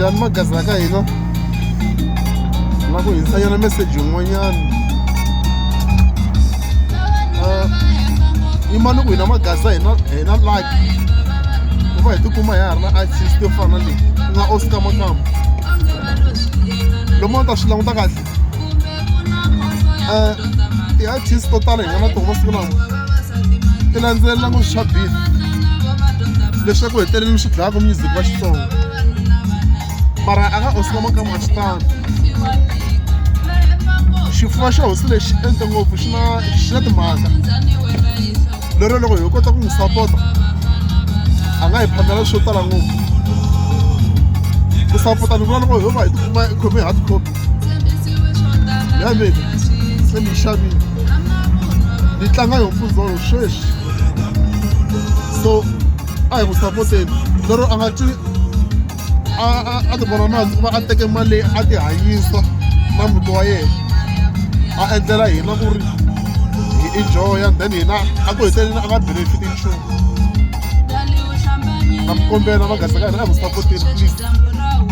Njhani magaza ya ka hina na ku hisanyana meseji yin'wanyana yimani ku hina magaza hina hina lucky ku va hi tikuma hi ha ri na artist yo fana na leyi ku nga Oscar Makamu lomu a ta swi languta kahle ti-artist to tala hi nga na tona masiku lama ti landzelela ngopfu swa beef leswi eku heteleleni swi dlayaka music wa Xitsonga mara a nga Oscar Makamu a swi tano xifuva xa hosi lexi ente ngopfu xi na xi na timhaka lero loko hi kota ku n'wi sapota a nga hi phamela swo tala ngopfu ku sapota ni vula loko ho va hi tikuma hi khome hard copy ya mina se ni yi xavile ni tlanga yo mpfuzolo sweswi so a hi n'wi sapoteni lero a nga twi a ti vona nandzu ku va a teke mali leyi a ti hanyisa na muti wa yena a endlela hina ku ri hi enjoy and then hina a ku heteleleni a nga benefit nchumu na mi kombela va gasa ka hina a hi n'wi sapoteni please.